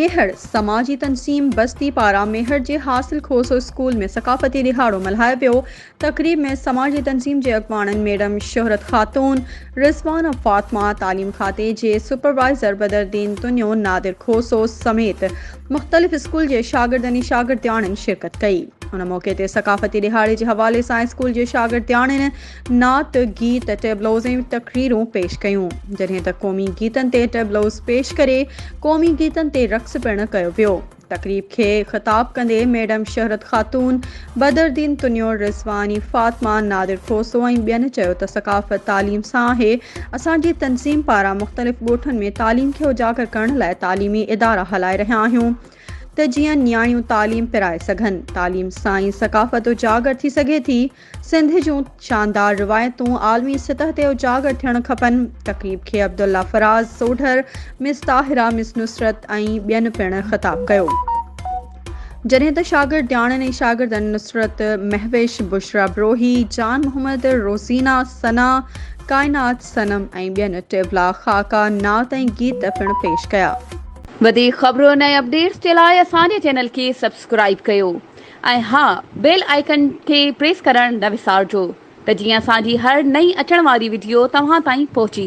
ميهڙ، سماجي تنظيم بستي پاران ميهڙ جي حاصل کوسو اسڪول ۾ ثقافتي ڏهاڙو ملهايو ويو. تقريب ۾ سماجي تنظيم جي اڳواڻن ميڊم شهرت خاتون، رضوانه فاطمه، تعليم کاتي جي سپروائيزر بدرالدين تنيو، نادر کوسو سميت مختلف اسڪول جي شاگردن ۽ شاگردياڻين شرڪت ڪئي. ان موقعي تي ثقافتي ڏهاڙي جي حوالي سان اسڪول جي شاگردياڻين نعت، گيت، ٽيبلوز ۽ تقريرون پيش ڪيون، جڏهن ته قومي گيتن تي ٽيبلوز پيش ڪري قومي گيتن تي رقص پڻ ڪيو ويو. تقريب کي خطاب ڪندي ميڊم شهرت خاتون، بدرالدين تنيو، رضواني فاطمه، نادر کوسو ۽ ٻين چيو ته ثقافت تعليم سان آهي، اسان جي تنظيم پاران مختلف ڳوٺن ۾ تعليم کي اجاگر ڪرڻ لاء تعليمي ادارا هلائي رهيا آهيون ته جيئن نياڻيون تعليم پرائي سگهن، تعليم سان ئي ثقافت اجاگر ٿي سگهي ٿي. سنڌ جون شاندار روايتون عالمي سطح تي اجاگر ٿيڻ کپن، تقريب کي عبدالله فراز سوڍر، مس طاهره، مس نصرت ۽ ٻين پڻ خطاب ڪيو. جڏهن ته شاگردياڻين ۽ شاگردن نصرت، مهوش، بشريٰ بروهي، جان محمد، روزينا، ثنا، ڪائنات، صنم ۽ ٻين ٽيبلا، خاڪا، نعت ۽ گيت پڻ پيش ڪيا. وڌيڪ خبرن ۽ اپڊيٽس جي لاء اسان جي چينل کي سبسڪرائيب ڪيو. ۽ ها بيل آئيڪن کي پريس ڪرڻ نه وسارجو ته جيئن اسان جي هر نئين اچڻ واري وڊيو توهان تائين پهچي.